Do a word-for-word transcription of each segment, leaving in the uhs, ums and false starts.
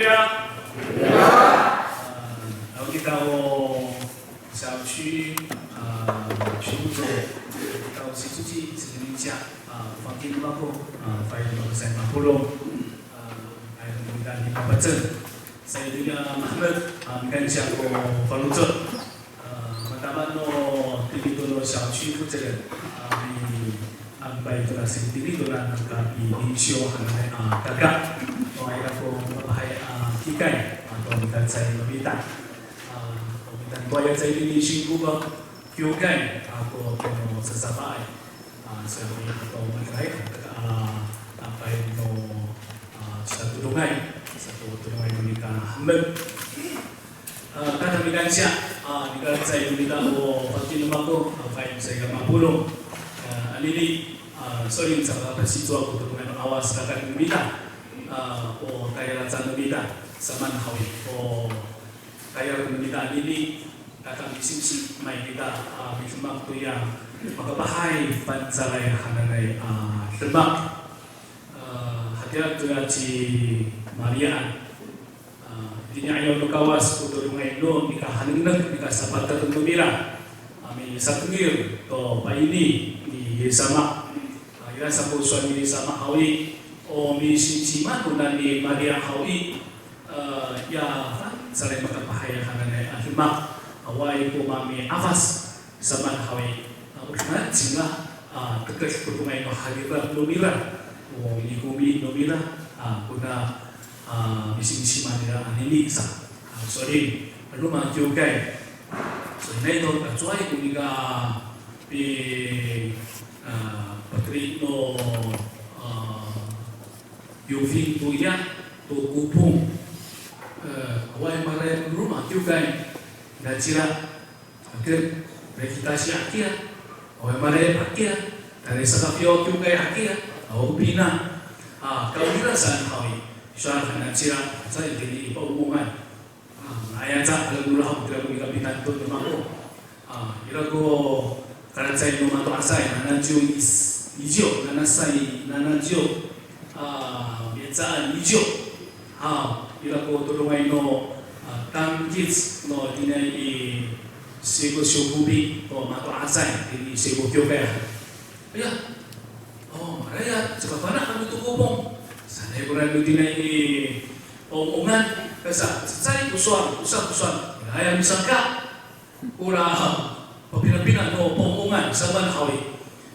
啊，然后给到社区，呃，事务所，到社区这个名下，啊，Fakin Mako，啊，Fakin Mako saya mapolong, ah, ay, kita ni Papa Chen. Saya juga Muhammad, ah, mikansya ko faloco'. A, matama no tini to no 社区负责人, a, mi, a, mipa'icel to na singitini to na, a, kapilinsyo hananay a kaka. O, ira ko mapahay a kikay, a, to mita cecay no mita. A, to mita to aya cecay tini singko ko kiwkay, a, ko, ko no sasafaay. A, so, to matiraay, a, a, pay no, a, satodongay, satodongay no mita hemek. A, tada mikansya, a, nika cecay no mita o Fakin no mako, a, Fakin saya mapolong. A, anini, a, so'elin sa kapasicowa ko todongay no 'awas rakat no mita. A, o kayalacan no mita, samaan haw i, o kayal no mita anini, tada misimsim, may kita, a, midemak toya makapahay fangcalay hananay a demak. A, hatira toya ci Mariaan. A, itini 'ayaw no Kawas ko todongay no nika haneknek, nika sapater no mira a misatengil to paini ni Yis sama. A, ira sa ko sowal ni Yis sama haw i, o misimsiman kona ni Maria haw i, a, ya fangcalay makapahay hananay a demak, awaay ko mami'afas samaan haw i, a, o demak cingra, a, teked ko todongay no halifet no mira, o nikomi no mira, a, kona, a, misimsiman nira anini sa. A, so'elin, ano roma kiwkay. So'elinay to, tacowaay ko nika pi, a, pateli no, a, yofing toya to kopong. E, awaay mara' no roma kiwkay. Nacila, aker, rekitasi akiya. Awaay mara' akiya. Tayra saka fiyaw kiwkay akiya. Aw pina. A, kawrira saan haw i. Sowal han nacila, sa itini i pa'omongan. A, nga'ay aca, alam no ra haw, tira ko nika pitanto no mako. A, ira ko kalacecay no mato'asay, nanaciw is, iciw, nanasay, nanaciw, a, mihecaan iciw. A, ira ko todongay no, a, tangkic no itiniay i Siko Siyokobi to mato'asay, itini i Siko Kiwkay. Aya, o, maraya, caka fana' kami to kopong. Sanay kora no itiniay i pa'omongan, kasa, cecay ko sowal, tosa ko sowal. Aya misangka. Kora, papinapina no pa'omongan, samaan haw i.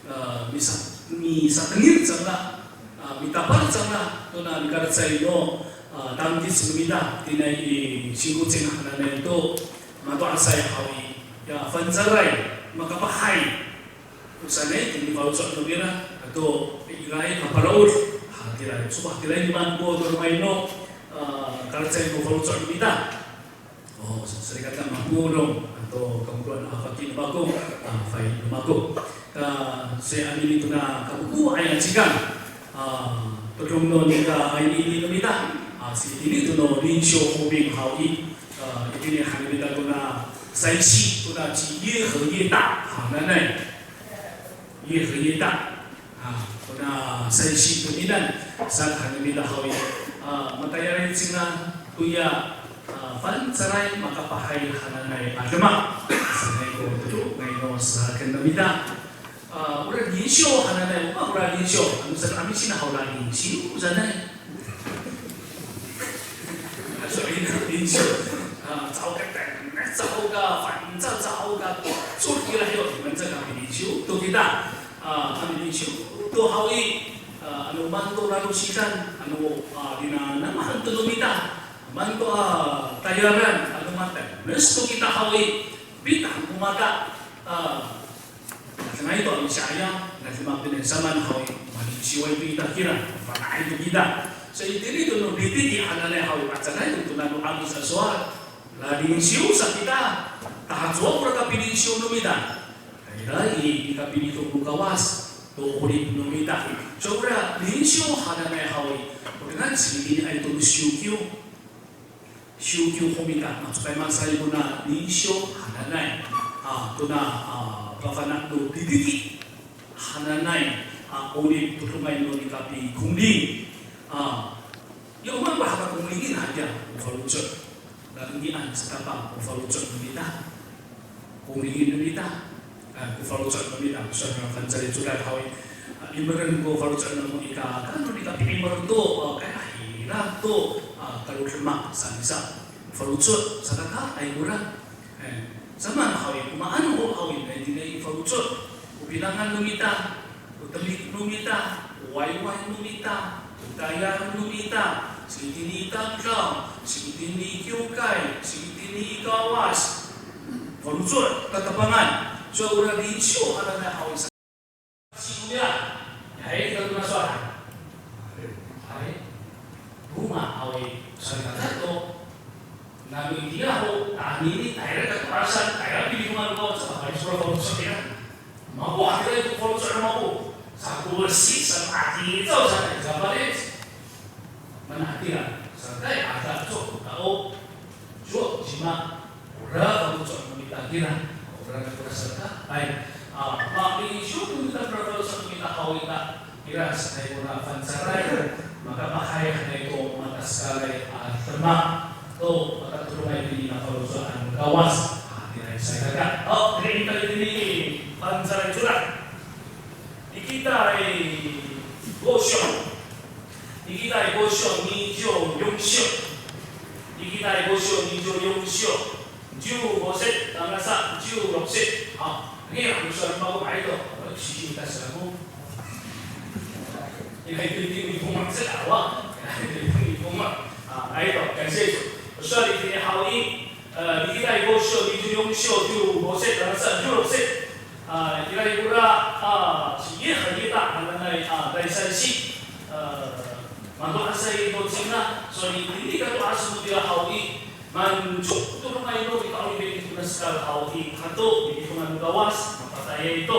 A, misa, misatengil cangra, a, mitapal cangra, tona mikalacecay no, a, tangkic no mita, itiniay i Singkocing hananay to, mato'asay haw i. Ya, fangcalay, makapahay. O sanay, itini faloco' no mira, ato, iraay, kapalaod. Hatiraay, sofa hatiraay, nimaan ko to roma i no, a, kalacecay no faloco' no mita. O, salikaka mapolong, ato kamodoan a faki no mako, a, fa'i no mako. Ka, saan anini tona kamokoay a cikang, a, todong no nika, a, ini, ini no mita, a, sitini to no 领袖 homing haw i, a, itini han no mita tona saisi, tona ci 耶何耶大 hananay. 耶何耶大. A, kona saisi to ninan, saan han no mita haw i. A, matayalay cingra toya, a, fangcalay makapahay hananay a demak. Sanay ko todongay no saken no mita. A, ora 领袖 hananay, o maan ora 领袖, ano saan a misina haw ora 领袖 sanay. Aso ina 领袖. A, caho ka, caho ka, fangcal caho ka, so kira yo, fangcal ka 领袖 to kita. A, kami 领袖 to haw i, a, ano maan to lalosikan, ano, a, dinanamahan to no mita, maan to, a, tayalan, ano maan to, nes to kita haw i, pitang ko mata, a, Macanay to a misi'ayaw, na cima pinasamaan haw i, malingsiway to ita kira, mafana'ay to kita. Sa itini to no lititi hananay haw i, macanay to tona no 'Amis a sowal. Lalingsiw sa kita, tahacowa kora kapilingsiw no mita. Tayra i, i kapilingsiw no Kawas to 'orip no mita. Sa ora lingsiw hananay haw i, o dengan sitiniay to no siwkiw. Siwkiw ho mita, macokay masay kona lingsiw hananay. A, tona, a, pafana' no lititi hananay. A, 'orip todongay no nika pikonglin. A, Yo, o maan ko haka konglingin hakiya ko faloco'. Nangian satapang ko faloco' no mita. Konglingin no mita. A, ko faloco' no mita. Sowal no fangcalay codad haw i, a, imeren ko faloco' namo i, ka, kano nika pi'imer to, a, kay, a, ira to, a, kalodemak saan sa. Faloco' saka ka, ay kora. E, samaan haw i, o maan ho haw i, nai, nai faloco'. O pinangan no mita, o temik no mita, o wayway no mita, o tayal no mita, sitini i tamdaw, sitini i kiwkay, sitini i kawas. Faloco' tatapangan. Sowal ora linsiw hananay haw i sa. Singomira, hay, ito na sowal. Hay, roma haw i, salikaka to. Nano itiya ho, tanini, tayra kato'asan, tayra pilimongan ko, sa, hay, sowal faloco' ira. Mako, hatira ito faloco' no mako. Sa ko si, sa, ati, sa, sa, sa, Mana hatira, saka i, ada, so, tao, so, cima, ora, faloco' no mita kira, ora, ora, saka, ay, a, ma, i, so, no mita, ora, faloco' no mita, haw ita, kira, saka i, ora, fangcalay, maka, mahaen, hanay to, matasekalay, a, demak, to, matatodongay itini i faloco'an no Kawas, a, kira, saka, o, kira, itini i fangcalay codad. Likitay ko syo. Likitay ko syo, niciw yon syo. Likitay ko syo, niciw yon syo. Ciw go sit, tangasa ciw rok sit. A, ini ako sa mako ay to. Ay, sisita sa ako. Ina itini ko mako sa awa. Ina itini ko mako. A, ay to, kasi ito. Sowal itini haw i, E, likitay ko syo, niciw yon syo, ciw go sit, tangasa ciw rok sit. A, kira i kora, a, ci Yihayita hananay, a, daysaisi. E, mato'asay to cingra, sowal itini kato'as no mira haw i, mancok to todongay no mika'orip i tona sekal haw i, hato, i tona no Kawas, mapatayay to.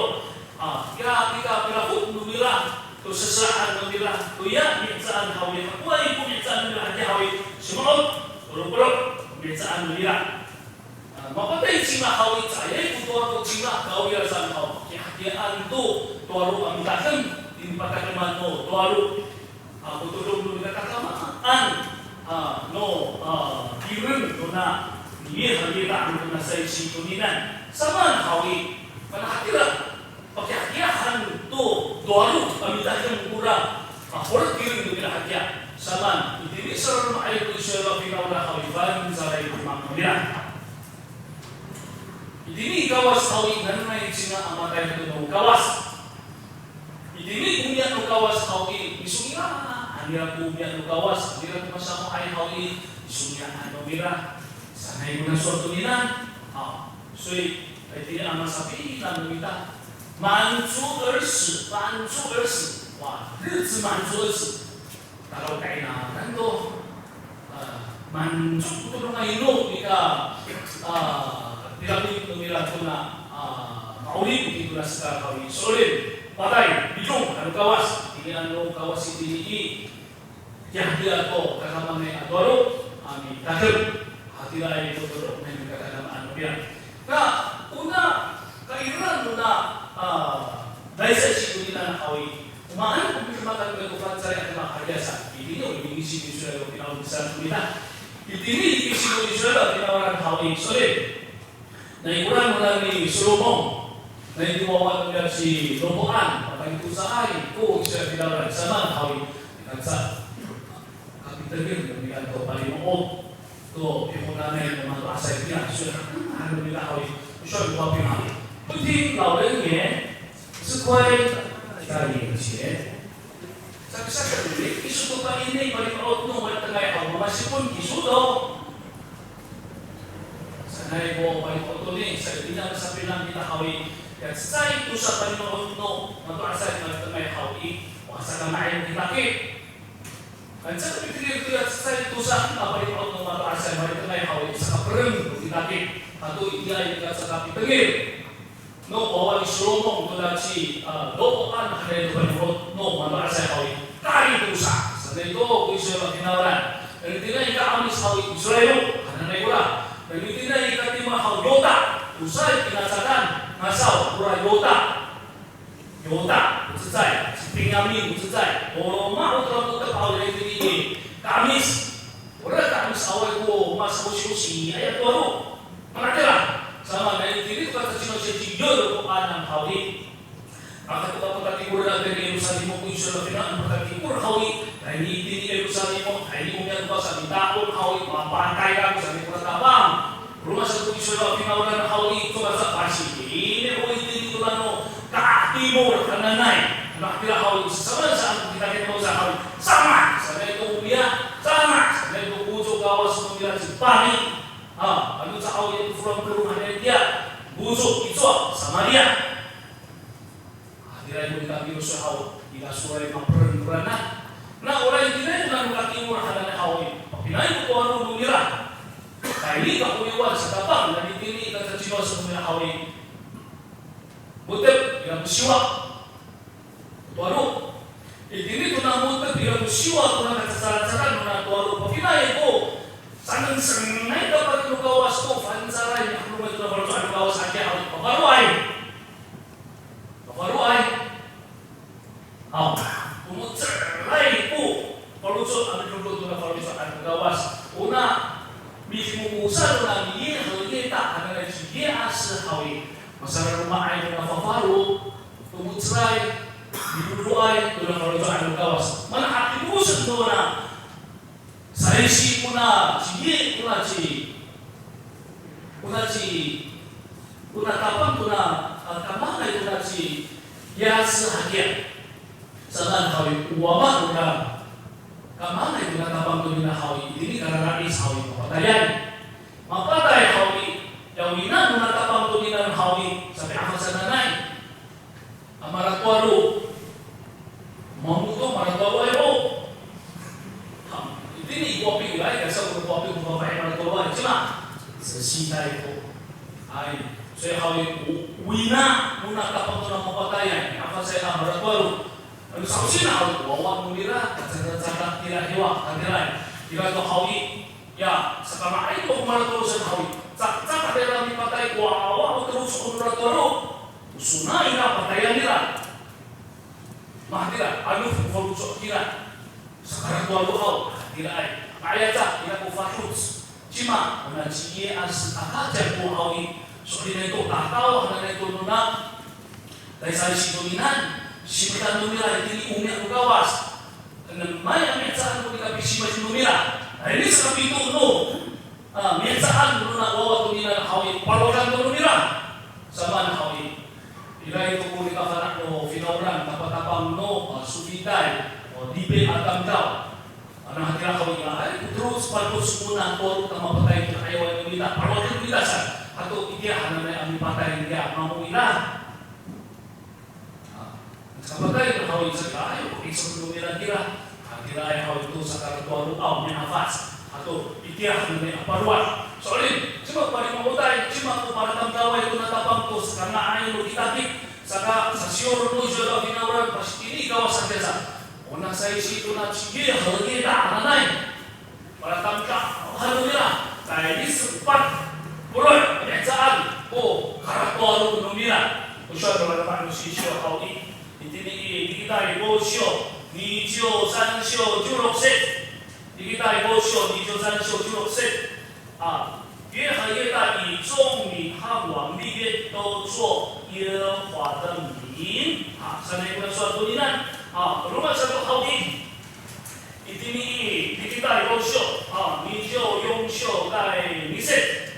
A, ya, nika pilafok no mira, to sesaan no mira, toya mihecaan haw i, hakowaay ko mihecaan no mira, hati haw i, simo'ot, polopolo, mihecaan no mira. A, mapatay cingra haw i, caay ko towaro cingra, kawiyal saan haw, kihatiya to towaro a mitadem, i patademan no towaro. A, ko todong no mikatakamaan, a, no, a, tireng nona, ni Yihayita nona saisi toninian. Samaan haw i, mana hatira, pakihatiyahan to towaro a mitadem kora, a, kora tireng no mira hatiya. Samaan, itini i saloma'ay ko Israil a finawlan haw i, fangcalay demak no mira. Itini i Kawas haw i, nanay cingra a matayal to no Kawas. Itini o miya no Kawas haw i, misongila'an nira ko miya no Kawas, nira ko masamoay haw i, misongila'an no mira. Sanay ko na sowal toninian. A, 所以, itini a masapinang no mita. 满足而死, 满足而死. Wa, 日子满足而死. Talo kaina, nanto, a, mancok to todongay no nika, a, pilafok no mira tona, a, ma'orip i tona sekal haw i, so'elin, patay, midong, ano Kawas, itini ano Kawas itini i, kihatiya to kakamaanay a towaro a mitadem, hatiraay to todong no mikatadamaan no mira. Na, ona, kairan nona, a, daysaisi toninian haw i, o maan ko pidemakan ko fangcalay a demak hatiya sa, itini o mingisi ni Israil a finawlan saan no mita. Itini i mingisi ni Israil a finawlan haw i, so'elin. Nai kora nona ni Solomon, nai to wawa nona ci Roboam, a palitosaay ko Israil a finawlan, samaan haw i, nika sa, kapitengil no mita to palimo'ot to pihodanay no mato'asay kiya, sowal han no mita haw i, sowal ko pina. 不听老人言，吃亏在眼前。Saka, saka, ini, kiso to pa ini, palimo'ot no malitengay haw, mamasipon kiso to. Sanay ko palimo'ot to ni, sa ina masapinang kita haw i, ya cecay to sa palimo'ot no mato'asay malitengay haw i, wa, saka ma'ay kita ki. Anca pitengil to ya cecay tosa a palimo'ot no mato'asay malitengay haw i, saka pereng to kita ki. Ato itiyaay ka caka pitengil no wawa ni Solomon tona ci, a, Roboam hananay to palimo'ot no mato'asay haw i, kari tosa. Sanay to ko Israil a finawlan. Nani tini i ka'amis haw i Israil, hananay kora. Nani tini i katimol haw Yuta, tosa i pinacadan, ngasaw kora Yuta. Yuta ko cecay, ci Pinyamin ko cecay, o roma o tora ko tepaw nai tini i, Kamis. Ora Kamis awaay ko masa'osi'osiay a towalo. Manatira. Samaan, itini to kacacino siya ci Yoropo'am haw i. Aka to ka pakatikor a tayni Yerusalimo ko Israil a finawlan pakatikor haw i. Tayni itini Yerusalimo, tayni o niyam ko sa mita'ong haw i, mapatay kako sa niyam ko tapang. Roma sato ko Israil a finawlan haw i, cowa sa pasitini o itini to nano katimol hananay. Ano hatira haw i, samaan saan ko kitakit haw sa haw i. Sama sanay to o niyam, sama sanay to koco kawas no nira ci Pami. Ha, ano sa haw i, folang polong hananay tiya, koco, icowa, Samaria. Hatiraay ko nika milosoy haw, nika soray mapereng koranan. Na ora itini nano katimol hananay haw i, papinaay ko towalo no nira. Tayni ka oliwan sa tapang, na itini kacacino sa no nira haw i. Mo^tep ira ko siwa. Towalo. Itini tona mo^tep ira ko siwa, tona kacacacalan nona towalo. Papinaay ko, sanengneng sanay ka pati no Kawas to, fangcalay, niyahemay tona faloco' no Kawas hakiya haw i, pafaroay. Pafaroay. Haw, o mo^celay ko faloco' a midodon tona faloco' no Kawas. Ona midimokosan tona miheeta hananay ci Yiyas haw i, masalaloma'ay tona fafalo, o mo^celay, midodoay tona faloco' no Kawas. Mana hatimosen tona Saisi kona ci, kona ci, kona ci, kona tapang kona, a, kamangay kona ci Yiyas hakiya. Saan haw i, o wama kona kamangay kona tapang to nina haw i, itini karara'is haw i, mapatayay. Mapatay haw i, ya wina kona tapang to nina haw i, sapi'afas hananay. A, malatowalo. Mamo to malatowalo ay ho. Ha, itini ko api iray, kasa ko api ko fafahi malatowalo ay. Cima, sesitay ko. Ay, so haw i, o wina kona tapang tona mapatayay, mi'afasay a malatowalo. Ano sa'osien haw i, wawa no nira, kacadakacada nira hiwa, katiray. Ira to haw i, ya, sakanga'ay to ko malatowalo saan haw i. Ca, caka nira mipatay ko wawa o teloc ko malatowalo. O sona ira patayan nira. Mahatira, ano faloco' kira. Sakalatowalo haw, hatiraay. Nga'ay aca, ira ko faloc. Cima, ona ci Yiyas a kaciyan ko haw i. So'elinay to, tataw hananay to nona. Taysaisi toninian, simetan toninian, itini o niyam no Kawas. Enemay a mihecaan ko nika pisimasi toninian. Tayni sakapito no. A, mihecaan nona wawa toninian haw i, palowadan to nonira. Samaan haw i. Iray to ko nika fana' no finawlan, tapatapang no, a, sofitay, o, dipe a tamdaw. Ano hatira haw i, ay, teloc, paloc, kona tolo ta mapatay to, ay, wawa no mita, palowadan no mita sa. Ato itiya hananay a mipatay nira, mamo ira. A, kapatay no haw i, saka, ay, o, isok no mira kira. A, kira ay haw i to, saka, to, ano, aw, mi'afas. Ato itiya no mi a palowad. So'elin, cima ko palimokotay, cima ko palatamdaway to na Tapang to, saka nga'ay no kitakit, saka sasiyor no Israil a finawlan, pasitini i Kawas a kiya sa. Ona saisi to na ci Yiheyita hananay. Palatamdaw han no mira, tayni sepat polo' a mihecaan ko kalatowalo no mira. O sowal no mira no sisiw haw i, itini i, Likitay kosiw, niciw sansiw ciwrok sit. Likitay kosiw, niciw sansiw ciwrok sit. A, 耶和耶大以众民和王立约都作耶和华的名。A, sanay ko na sowal toninian. A, roma sato haw i. Itini i, Likitay kosiw, a, niciw yonsiw kay nisit.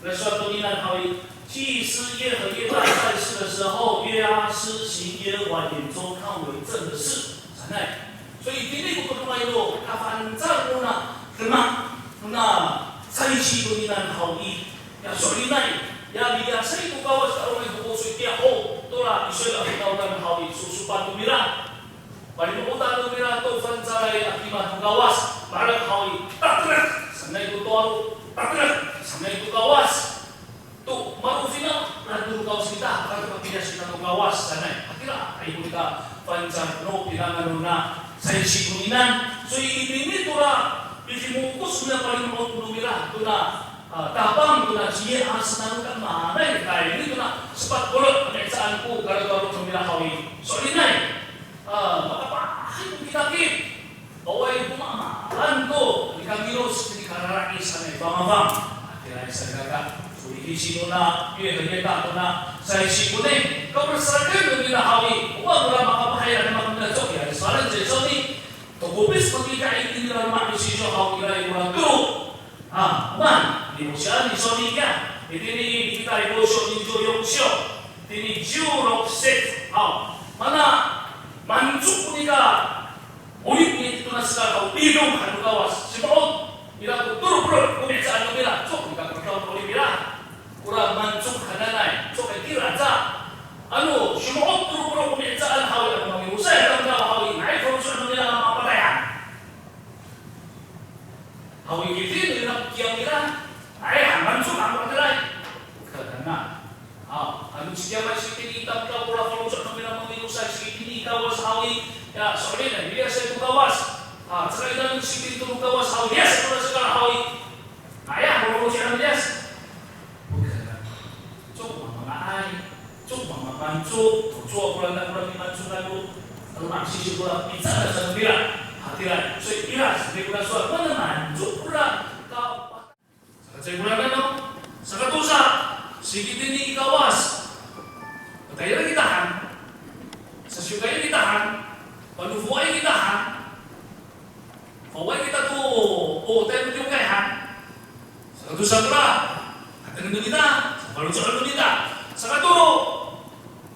Sowal toninian haw i, 祭司耶何耶大在世的时候，约阿施行耶和华眼中看为正的事。Sanay. So itini ko todongay no kafangcal nona demak nona saisi toninian haw i. Ya so'elinay, ya liyasay ko Kawas a roma i ko kosoy tiya ho, tora Israil a finawlan haw i, sosopan no mira. Palimokotan no mira to fangcalay a kimad no Kawas, maherek haw i, taterek sanay to towalo, taterek sanay to Kawas. To, malo finaw, nano Kawas kita, kato kapiliyas kita to Kawas sanay. Hatira, ay ko nika fangcal no pinangan nona saisi toninian. So itini tora, pidimokos nona palimokot no mira, tona, a, Tapang tona ci Yihas nano ka manay, tayni tona sepat polo' a mihecaan ko kalatowalo no mira haw i. So'elinay. A, makapahay ko kitakit. Awaay ko ma, Salikaka, so i hising nona, 越来越大 nona, sa hising koni, kawrasaraken no mita haw i, o maan kora makapahay a demak nona, cowa i, sowalen sa i soni, tokopis no mita i, itini i loma' no sisyo haw i, ira i kora tolo. A, o maan, nipocaan i soni kiya, itini i kita i kosyo, nico yoksyo, itini ciwrok sit haw. Mana, mancok ko nika, 'orip ni tona sekal haw, 利用 han no Kawas, simo'ot ira ko tolo polo' ko mihecaan no mira, cowa nika ko 'orip nira. Kora mancok hananay, cowa i kira ca. Ano, simo'ot tolo polo' ko mihecaan haw i, ano mangirosay a tamdaw haw i, nga'ay faloco' no mira a mapatayan. Haw i, kiti no ira ko kiyam nira. Ay, han, mancok han ko itiyaay. O kaena. Haw, ano cikiyamay sitini i tamdaw, kora faloco' no mira mangirosay sitini i Kawas haw i, ya, so'elin, miliyasay to Kawas. A, caka ira no sitini to no Kawas haw i, miliyasay to no sekal haw i. Aya, faloco' han miliyas. O kaena. Cowa mamanga'ay, cowa mamancok, cowa kora na kora mimancok ako. Loma' no sisyo kora mihecaan sa no mira. Hatiraay, so ira, sitini kora sowal, mana mancok kora ka Saka caay ko ranan, no? Saka tosa, sikitini i Kawas. Patayra kita han. Sasyokayan kita han. Panofoay kita han. Faway kita to, o, tayra to kiwkay han. Saka tosa kora, katengen no mita, saka faloco'en no mita. Saka tolo,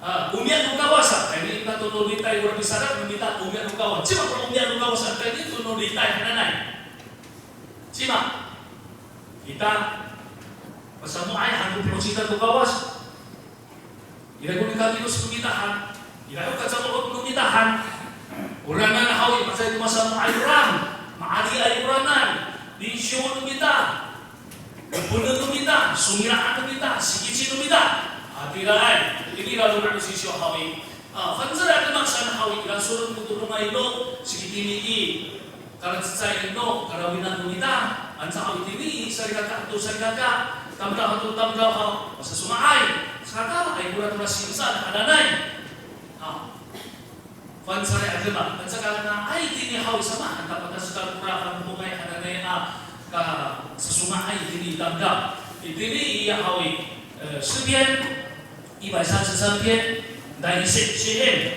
a, omiya no Kawas, a, tayni kita to no litay, ora misadak no mita, omiya no Kawas. Cima ko omiya no Kawas, a, tayni to no litay hananay. Cima, kita pasamo'ay han ko polo' cita to Kawas. Ira ko nikamilos no mita han, ira ko kacango'ot no mita han. Oranan haw i, masaay to masamo'ay orang, ma'aliay oranan, linsiw no mita, koponen no mita, songila'an no mita, sikici no mita. Hatiraay, ini ira ko sisyo haw i. A, fangcalay a demak saan haw i, ira sowal ko todongay no sikitini i kalacecay no karawinan no mita, anca haw itini salikaka to salikaka, tamdaw to tamdaw haw, masasonga'ay, saka ay kora to ra singsan hananay. Haw. Fangcalay a demak, anca ka nga'ay itini haw i, samaan ta patasekal kora kampongay hananay a kasasonga'ay itini tamdaw. Itini i haw i, e, 诗篇一百三十三篇 第一节, 诗篇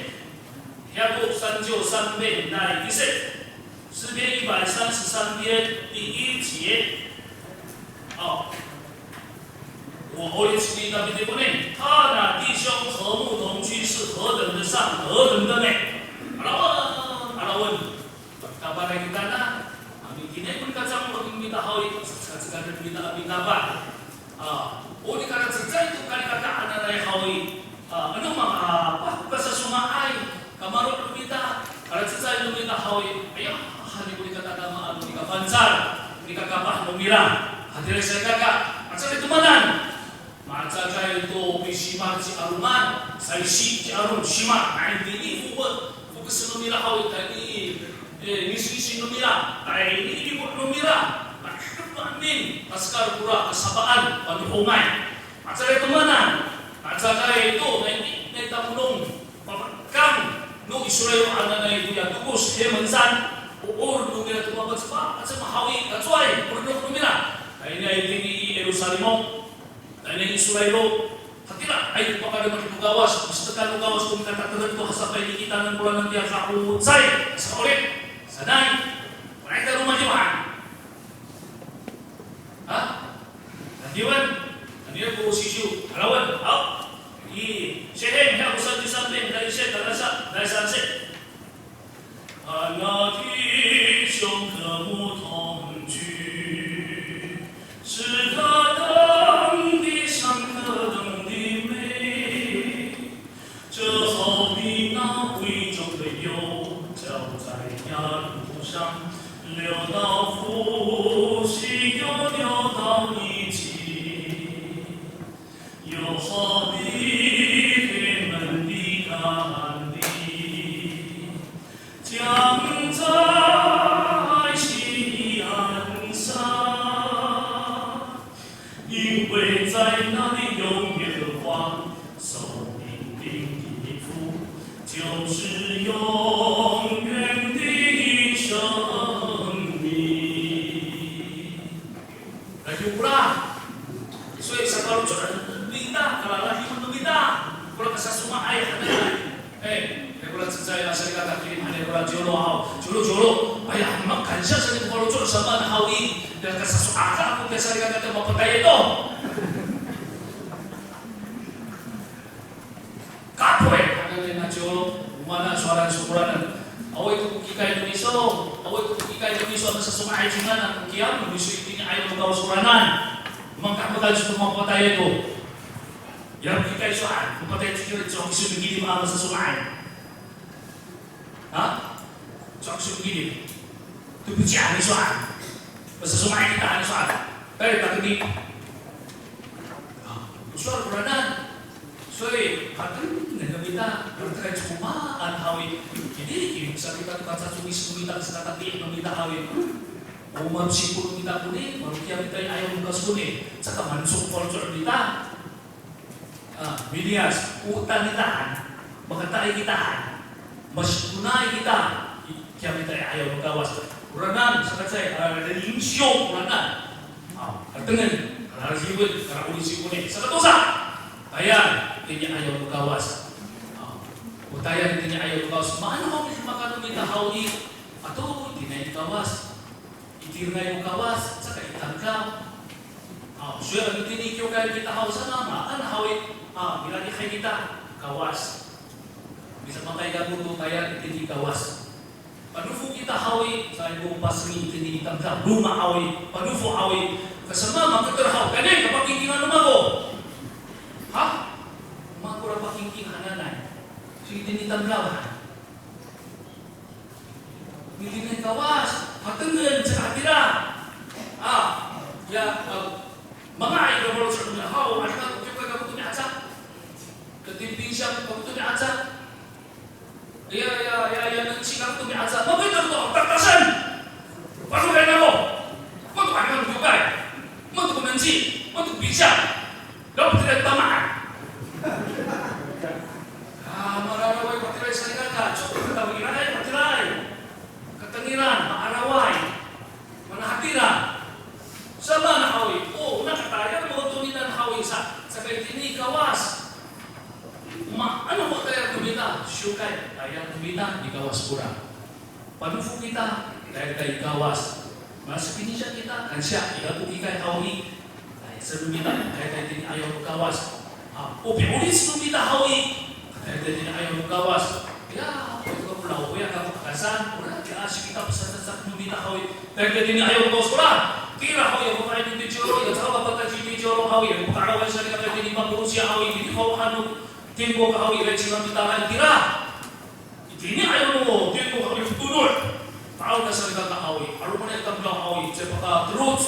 百三十三篇 第一节. 诗篇一百三十三篇第一节。哦，我我也是那边的不能，他那弟兄和睦同居是何等的善，何等的美。Alawan, alawan. Kapanay kita na, a, itini ko nika cango'ot no mita haw i, saka, saka no mita a mitapa. A, o nika cecay to kalikaka hananay haw i, a, ano manga'apah ko kasasonga'ay, kamaro' no mita, kalacecay no mita haw i, aya, han i ko nika tadamaan no nika fangcal, nika kapah no mira, hatiraay salikaka, a, caay to maan. Macakay to pisimal ci Arongan, saisi ci Aron, simal, a, itini fokes, fokes no mira haw i, tayni, e, ngisngis no mira, tayni i lifot no mira, mahekep no amin, tasekal kora kasapaan, panohongay. Macakay to maan, macakay to, nai, nai tamolong, papekang no Israil hananay toya tokos, 黑门山, o'ol no mira to mapacefacef haw i, kacowaay, o ronok no mira, tayni itini i Yerusalimo. Tayni i Israil, hatiraay ko pakademak no Kawas, misetekan no Kawas ko mikataterek to hasapay i kitanan, koranan tiya ka'ocay, sa'orip, sanay, manay ta roma niya han. Ha? Nadiwan, nadiwan ko sisyo, alawan, haw. I, 诗篇 haw, 三十三篇, 第一节, 第三, 第三节. 他那弟兄和睦同居，是何等的善，何等的美。这好比那贵重的油，浇在压路上，流到父心，又流到一切。 又好比黑门的甘霖，降在锡安山，因为在那里有耶和华所命定的福，就是永远的生命。 Rakiw kora, Salikaka to mapatayay to. Kapoy hananay a colo, o maan a sowal han so koranan. Awaay to ko kikay no miso, awaay to ko kikay no miso, masasonga'ay cingraan ko kiyam no miso itini i 'ayaw no Kawas koranan. Mangkah mangkah so mapatayay to. Ya ko kikay sowal, mapatayay to, cowa kiso mikilim a masasonga'ay. Ha? Cowa kiso mikilim. To pician i sowal. Masasonga'ay kita han sowal. Tayra, takeni. Ha, sowal koranan. Soy, hatengen no mita, haratengay comaan haw i. Kini, kini, sa kita to kacacomis no mita, sa katatiih no mita haw i. O mapsipol no mita koni, malo kiyam kita i 'ayaw no Kawas koni. Saka mancok faloco' no mita. A, miliyas, o tamitaan, makatay kita han, masikonay kita, i, kiyam kita i 'ayaw no Kawas. Oranan, sakacecay, a, 领袖 oranan. A, hatengen, a, hiwit, a, o nisi koni. Sakatosa, tayal itini i 'ayaw no Kawas. A, o tayal itini i 'ayaw no Kawas. Maan haw i, makaen no mita haw i, ato itini i Kawas. Itirengay no Kawas, saka i tamdaw. A, soy itini i kiwkay kita haw, samamaan haw i, a, milalihay kita Kawas. Misamakaay kako to tayal itini i Kawas. Panofo kita haw i, sa ko paseng itini i tamdaw, roma haw i, panofo haw i, kasama maketer haw, kani kapakingkingan no mako. Ha? Mako ra pakingking hananay. Soy itini i tamdaw han. Itini i Kawas, hatengen, caka hatira. A, ya, a, manga'ay ko faloco' no mita haw, a, nika ko kiwkay kako to mi'aca. Katipinsiya kako to mi'aca. Ya, ya, ya, ya, nenci kako to mi'aca. Mapito to, taktasan. Faloco'ay namo. Mato, a, nika ko kiwkay. Mato ko nenci, mato ko pinsiya. Dapat tira tamaan. A, mararaway patiraay salikaka, caka tawiraay patiraay. Katengilan, maaraway. Mana hatira. Samaan haw i, o, nakatayal mako toninian haw i sa, saka itini i Kawas. Maan ko tayal no mita, siwkay, tayal no mita i Kawas kora. Panofo kita, tayra i Kawas. Masakansiya kita, kansiya, ira ko kikay haw i. Ay, sa no mita, tayra itini i 'ayaw no Kawas. A, o pi'orip no mita haw i. Tayra itini i 'ayaw no Kawas. Ya, o ito ko palaw, o ya kako pakasan, ora, ya, si kita pasasaksak no mita haw i. Tayra itini i 'ayaw no Kawas kora. Tira haw i, o kaini ti coro, ya, sa ka pata ci ti coro haw i, o karawan sa ni ka tayra itini i paporosi haw i, itini haw hano, tingko ka haw i, ira i cingraan kita, tira. Itini i 'ayaw no tingko haw i, tonod. Ta'aw na salikaka haw i, 'alomanay tamdaw haw i, caay pakateloc.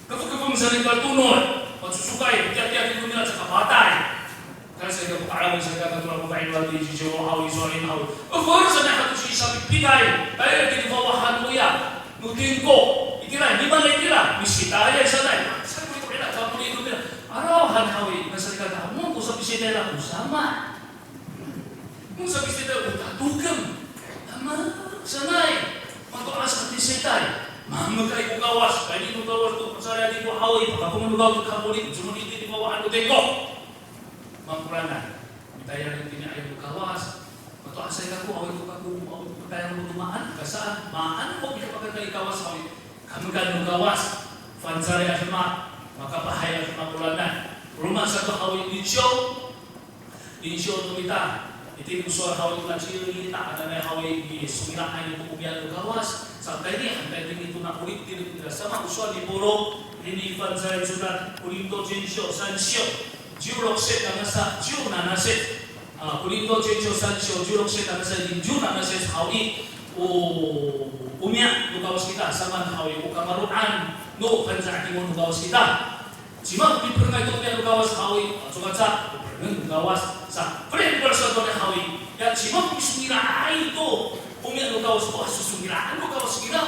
Kefekefeng sa nira tonod, pacosokay, tiyatiya to nira caka patay. Kan sa ira ko ka'ayaw sa ira ko tora ko fa'inwal i, ciwciw haw i, sowal i haw i. Efer sanay hato sisapipikay, tayra itini i fawahan noya no tingko. Itira, nimaan itira, misitayay sanay. Sa ko ira ko ina, kamoli no mira. Araw han haw i, na sa ira ka, mako sa pisitay ira ko sama. Mako sa pisitay o tatokem. Tama sanay. Mato'as a pisitay. Mamekay ko Kawas. Kaini no Kawas to, pasayra to haw i, pakapongen no Kawas to kamoli, cumoli itini i fawahan no tingko. Makoranan. Mitayal itini i 'ayaw no Kawas. Mato'asay kako, awa to kako, awa to kako, tayal no to maan, kasaan, maan ko pipakay i Kawas haw i. Kamekan no Kawas. Fangcalay a demak, makapahay a demak koranan. Roma sato haw i, 领袖. 领袖 no mita, itini ko sowal haw i, tona cilita hananay haw i, i songila'ay to omiya no Kawas. Sa tayni han, tayni tona 'orip itini kira sama ko sowal ni Pawlo, itini i Fangcalay Codad, Korinto cinsyo, sansyo, ciwrok set tangasa ciwnana set. A, Korinto cinsyo, sansyo, ciwrok set tangasa itini ciwnana set haw i, o, omiya no Kawas kita, samaan haw i, o kamaro'an no Fangcalay Cimol no Kawas kita. Cima ko piperengay to omiya no Kawas haw i, a, cowaca ko perengay no Kawas, sa, pere ko palasatonay haw i. Ya, cima ko pisongila'ay to omiya no Kawas, o, a, sosongila'en no Kawas kira.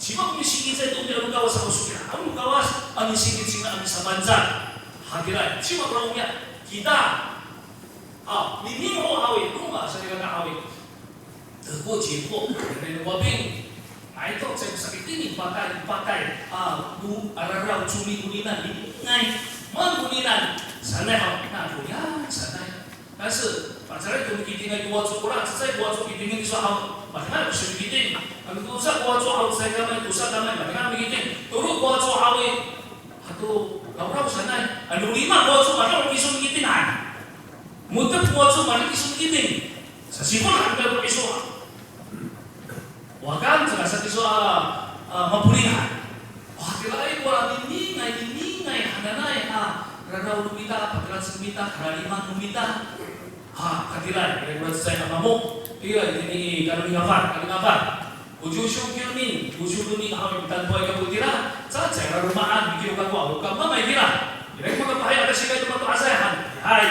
Cima ko misingicay to omiya no Kawas, a, sosongila'en no Kawas, a, misingit cingra a misaFangcal. Hatiraay, cima ko omiya, kita. A, mimingo haw i, roma sa kira haw i. Teko ciko, ira no Waping. Ay to, caay ko sakitini, patay, patay. A, no, a, raraw, comi koninan, ngay. Maan koninan, sanay haw, na, koya, sanay. Tangsa, pacaray to mikitingay ko waco kora, cecay ko waco kitingin iso haw. Mahaenay ko mikiting. Ano tosa ko waco haw, cecay kamay, tosa kamay, mahaenay mikiting. Tolo ko waco haw i, ato, kawraw sanay. Ano lima ko waco, mahaenay ko kiso mikiting han. Mo^tep ko waco, mahaenay kiso mikiting. Sasifon han ko kiso. Wakan, saka sa kiso a, a, mapolihan. Wa, tiraay ko a mimingay, mimingay hananay a raraw no mita, patiracek no mita, kararima no mita. Ha, katiray, ira ko cecay a mamo. Tiraay itini i Kalingafar, Kalingafar. Gocusyo kiw nin, gocusyo nin haw i, mitantoay kako itira. Cecay a laloma'an, mikiro kako, awa ko mamay itira. Ira ko makapahay a kasikay to mato'asay han. Hay.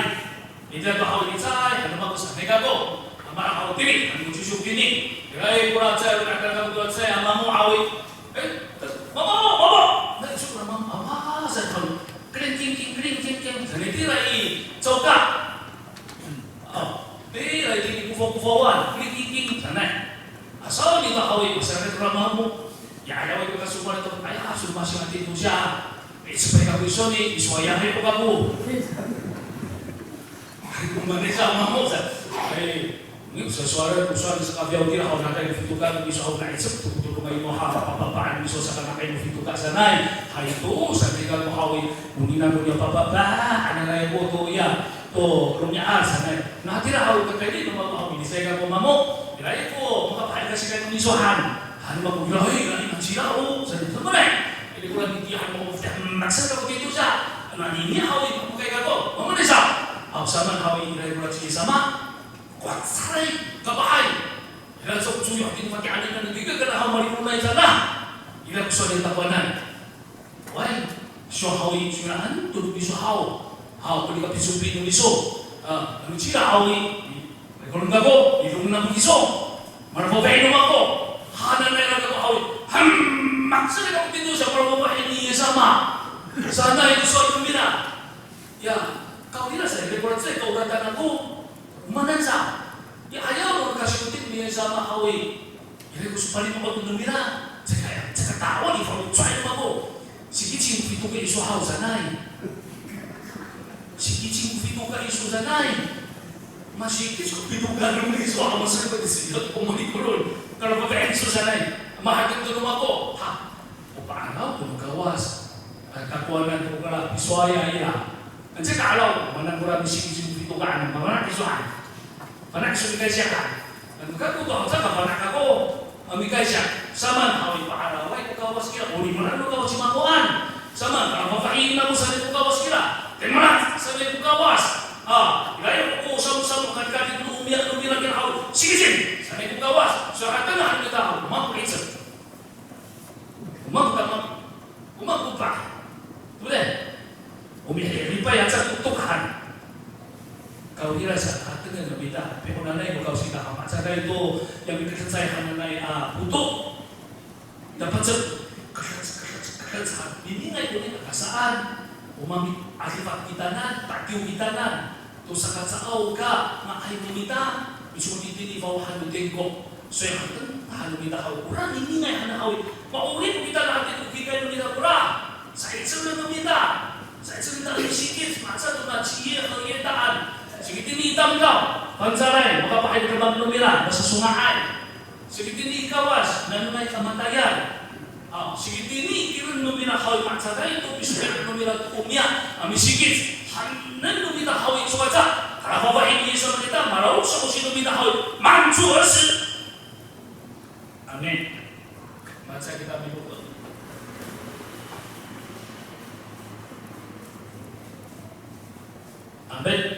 Itira to haw i, cecay, ano mako sanay kako. Ama haw tiri, ano gocusyo kiw nin. Tiraay kora cecay, ano kako to cecay a mamo haw i. E, mamo, mamo. Na, iso kora mamo, awa, sa haw. Kring, king, king, kring, king, king. Sanay tira i, coka. O, tira itini kofaw, kofawan, kring, king, king, sanay. Asawni to haw i, masarakat kora mamo. Ya, ya, wa, kasowal to, aya, so masi mati to siya. E, sapay kako iso ni, iso aya, hay, ko kako. Hay, ko manay sa mamo sa. Hay, ni, sasowal, ko sowal sa kafiyaw tira, haw, nakay ko fitoka, iso haw, na'icep to, to, to, to, may no ha, papapaan, iso sa kanakay ko fitoka sanay. Hay to, sanay kako haw i, onina ko niya papapa, ananay ko to ya, to romi'ad sanay. Na tira haw, kakayni no mamo haw, milicay kako mamo. Ira ko, makapahay kasikay no miso han. Han mako, ira, ira, ira, cira, o, sanay, sanay. Ira ko, ira, ira, han mako, ira, maksa kako tito sa. Anini haw i, mamo kay kako, mamo ni sa. Haw, samaan haw i, ira ko, ira, ci sama. Kowacaray, kapahay. Ira, so, so, yo, tini maki ani, ani, tiga, kana haw, malimonay sana. Ira ko, so, ira, takowanan. Way, so haw i, so ira han to no miso haw. Haw, pali kapisopi no miso. A, ano cira haw i, i, kolong kako, i, kolong nako miso. Malafafay no mako. Hananay kako haw i. Hamak sa kako tito sa malafafay ni Yis sama. Sanay ko sowal no mira. Ya, kawrira sa, ira ko, ira cecay, kawrira tana ko. O maan sa. Ya, ayaw no kasiyotin ni Yis sama haw i. Ira ko so palimo'ot no mira, caka, caka tao ni faloco' no mako. Sikicing ko fitoka iso haw sanay. Sikicing ko fitoka iso sanay. Masikicing ko fitoka no miso haw, masaripet sila ko monikolon. Kalo papain iso sanay. Mahaen to no mako. Ha. O pa'araw to no Kawas. Takowanan to kora pisowal ira. Anca ka'araw, mana kora misikicing ko fitoka, ano, mana kiso han. Fana' kiso mikaysiya han. Ano kako to haw, caka fana' kako a mikaysiya. Samaan haw i, pa'araway ko Kawas kira, o limelaan no Kawas i makoan. Samaan, palafafahi namo sanay ko Kawas kira. Tayra sanay ko Kawas. A, ira ko samosamo katikati no omiya no mira kira haw i, sikicing sanay ko Kawas. Saka tengah kita haw, mako icel. O maan ko tama, o maan ko pa. 对不对? O mihilipay aca ko toktokan. Kawrira sa, a, tengen no mita, pi'onanay no Kawas kita, a, macakay to, ya mikececay hananay a poto. Dapat sa, kecec, kecec, kecec, ha, mimingay ko nika kasaan. O mami, 'adifak kitanan, tatiw kitanan. To saka caaw ka nga'ay no mita, miso itini fawahan no tingko. Soy hateng han no mita haw, kora mimingay han haw i. Ma'orip kita hatini o kikay no mita kora. Sa'icelen no mita. Sa'icelen no mita a misikit, maca to na ciye haw i taan. Sikitini i tamdaw, fangcalay, makapahay ko demak no mira, masasonga'ay. Sikitini i Kawas, nanay a matayal. A, sikitini i tireng no mira haw i, macakay to pisowal no mira to omiya a misikit. Hanen no mita haw i, sokaca, kalafafahi ni Yis sama kita, maraw sa osi no mita haw i, manco esi. Amin. Maca kita miboto. Amin.